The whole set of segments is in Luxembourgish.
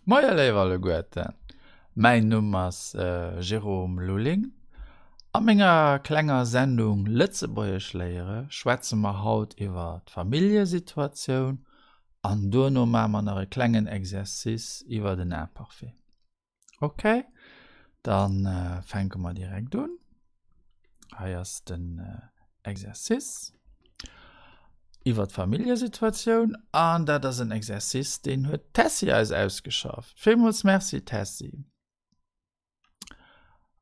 Moie léif alleguerten, mäin Numm ass Jérôme Lulling. A menger klenger Sendung Lëtzebuergesch léiere schwätze mer haut iwwer d'Familljesituatioun an duerno maache mer nach e klengen Exercice iwwer den Imparfait. Ok, dann fänke mer direkt un. Hei ass den Exercice iwwer d'Familljesituatioun an dat ass en Exercice, deen huet d'Tessy eis ausgeschafft. Villmools Merci Tessy.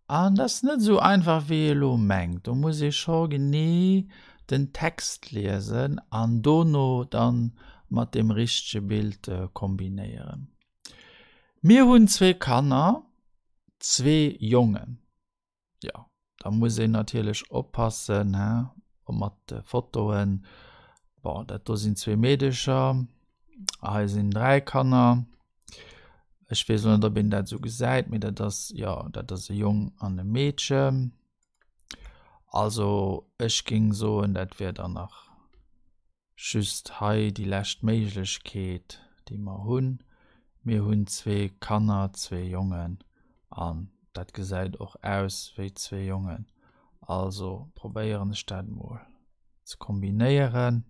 An dat ass net esou einfach wéi ee elo mengt. Do muss ee scho genee den Text liesen an dono dann mat deem richtege Bild kombinéieren. Mir hunn zwee Kanner, zwee Jongen. Jo, da muss een natierlech oppassen, he, mat de Fotoen. Bon, dat do sinn zwee Meedecher, hei sinn dräi Kanner. Ech weess elo net, ob een dat esou gesäit, mee dat ass, jo, dat ass e Jong an e Meedchen. Also ech géing soen, dat wier dann nach Just hei déi lescht Méiglechkeet, déi mer hunn. Mir hunn zwee Kanner, zwee Jongen, an dat gesäit och aus wéi zwee Jongen. Also probéieren ech dat emol ze kombinéieren.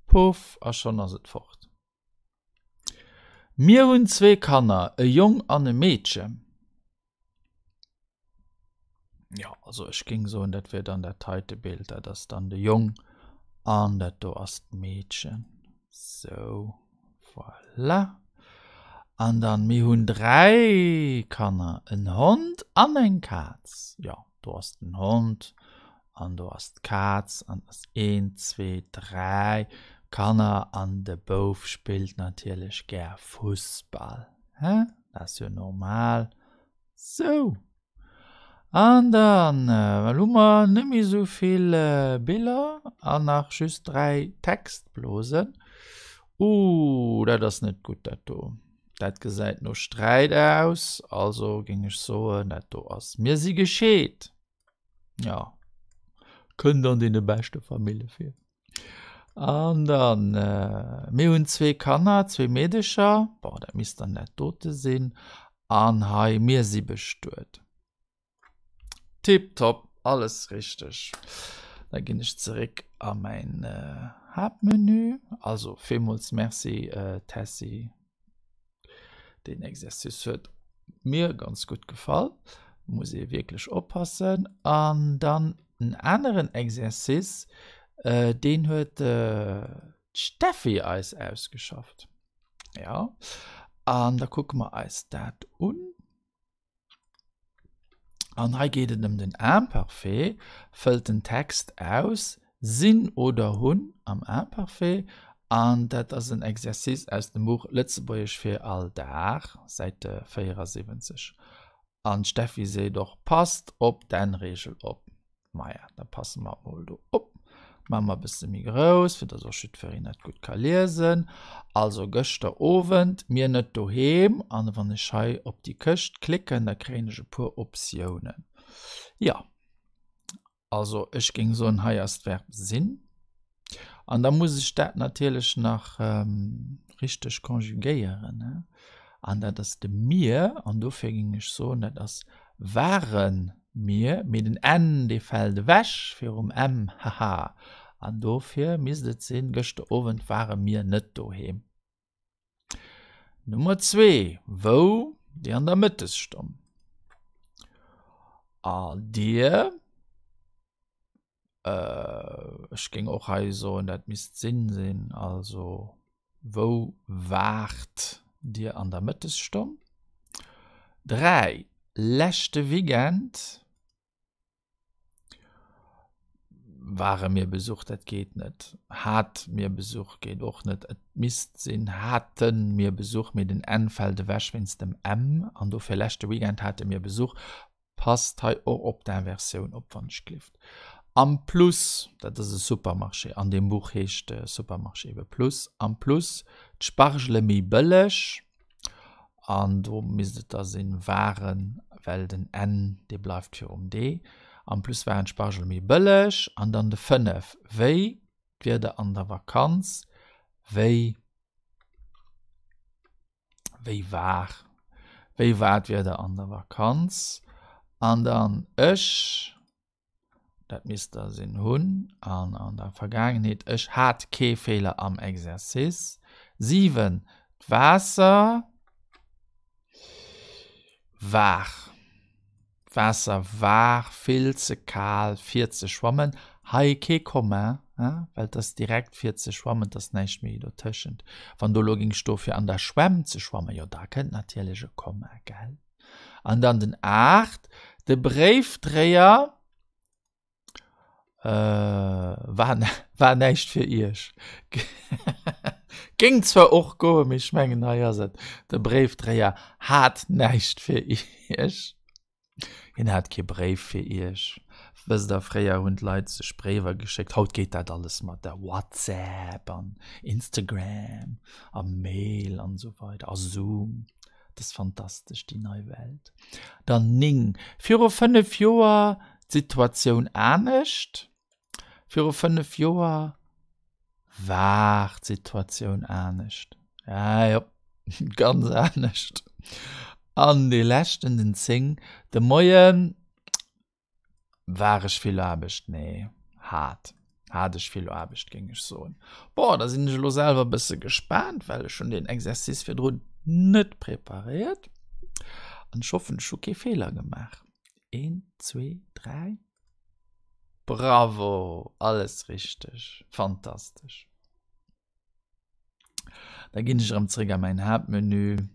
Puff, a schonn ass et fort. Mir hunn zwee Kanner, e Jong an e Meedchen. Jo, also ech géing soen, dat wier dann dat heite Bild. Dat ass dann de Jong an dat do ass d'Meedchen. Sou, voilà. An dann, mir hunn dräi Kanner, en Hond an eng Kaz. Jo, do ass den Hond an do ass d'Kaz an ass eent, zwee, dräi Kanner an de Bouf spillt natierlech gär Fussball. Hä? Dat ass jo normal. Sou. An dann, well hu mer net méi esou vill Biller an nach just 3 Textblosen. Uh, dat ass net gutt dat do. Dat gesäit no Sträit aus, also géing ech soen, dat do ass Mir si gescheet. Ja, kënnt an deene beschte Famille vir. An dann, mir hunn zwee Kanner, zwee Meedecher, bon, dat misst dann dat dote sinn. An hei, mir si bestuet. Tiptop, alles richteg. Da ginn ech zeréck a mäin Haaptmenü. Also villmools Merci Tessy. Deen Exercice huet mir ganz gutt gefall. Muss ee wierklech oppassen. An dann en aneren Exercice, deen huet d'Steffi eis ausgeschafft. Jo, an da kucke mer eis dat un. An hei geet et ëm den Imparfait. Fëllt den Text aus, sinn oder hunn am Imparfait. An dat ass en Exercice aus dem Buch Lëtzebuergesch fir all Dag, Säite 74. An d'Steffi seet och, Passt op d'N-Reegel op. Maja, da passe mer mol do op. Maache mer e bësse méi grouss, fir dass och jiddwereen dat gutt ka liesen. Also gëschter Owend, mir net doheem. An wann ech hei op déi Këscht klicken, da kréien ech e puer Optiounen. Jo, also ech géing soen, hei ass d'Verb sinn. An da muss ech dat natierlech nach richteg conjugéieren. An dat ass de mir, an dofir géing ech soen, dat ass ware mir, mee den n, dee fält ewech virum m, haha. An dofir misst et sinn, Gëschter Owend ware mir net doheem. Nummer zwee, Wou déi an der Mëttesstonn. A dir? Ech géing och hei soen, dat misst sinn sinn. Also wou waart Dir an der Mëttesstonn? 3, Leschte Weekend ware mir Besuch, dat geet net. Hat mir Besuch geet och net. Et misst sinn hate mir Besuch, mee den N fält ewech wéinst dem M. An dofir leschte Weekend hate mir Besuch. Passt hei och op d'Inversioun op, wann ech glift. Am Plus, dat ass e Supermarché, an deem Buch heescht de Supermarché ebe Plus, am Plus d'Spargele méi bëlleg, an do misst et da sinn waren, well den N, dee bleift virum D, am Plus waren d'Spargele méi bëlleg, an dann de 5, wéi d'Wieder an der Vakanz, wéi. Wéi war, wéi war d'Wieder an der Vakanz? An dann ech, dat misst der sinn, hunn an an der Vergaangenheet, ech hat kee Feeler am Exercice. 7, D'Waasser war. D'Waasser war vill ze kal fir ze schwammen. Hei kee Komma, well et ass direkt fir ze schwammen, et ass näischt méi dotëschent. Wann do elo géing stoe fir an der Schwämm ze schwammen, jo da kënnt natierlech e Komma, gell? An dann den 8, de Bréifdréier war, war näischt fir iech. Géing zwar och goen, mee ech mengen hei ass et, de Bréifdréier hat näischt fir iech. Hien hat kee Bréif fir iech. Wësst der, fréier hunn d'Leit sech Bréiwer geschéckt, haut geet dat alles mat der WhatsApp an Instagram a Mail an esou weider a Zoom. Dat ass fantastesch, déi nei Welt. Dann 9, Viru 5 Joer d'Situatioun anescht. Viru 5 Joer war d'Situatioun anescht. Ja, jo, ganz anescht. An dee leschten, den 10, de Moien War ech vill Aarbecht? Nee, hat. Hat ech vill Aarbecht, géing ech soen. Bon, da sinn ech elo selwer e bësse gespaant, well ech hunn deen Exercice virdrun net preparéiert. An ech hoffen, ech hu kee Feeler gemaach. Een, zwee, dräi. Bravo! Alles richteg. Fantastesch. Da ginn ech erëm zréck a mäin Haaptmenü.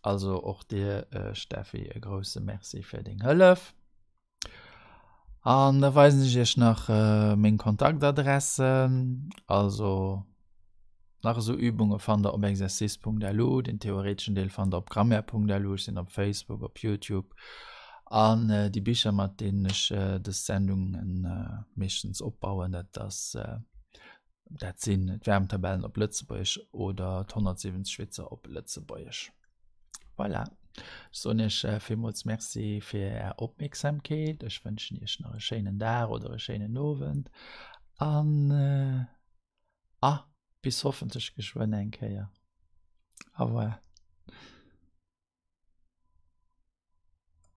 Also och dir äh, Steffi e grousse Merci fir deng Hëllef. An da weisen ech iech nach äh, meng Kontaktadressen. Also nach esou Übunge fannt der op exercice.lu, den theoretischen Deel fannt der op grammaire.lu, ech sinn op Facebook, op YouTube. An äh, déi Bicher, mat deenen ech äh, dës Sendungen äh, meeschtens opbauen, dat ass äh, Dat sinn d'Wärmtabellen op Lëtzebuergesch oder d'170 Witzer op Lëtzebuergesch. Voilà. Ech soen Iech äh, villmools Merci fir Är Opmierksamkeet. Ech wënschen Iech nach e schéinen Dag oder e schéinen Owend. An äh, ah, bis hoffentlech geschwënn eng Kéier. Au revoir.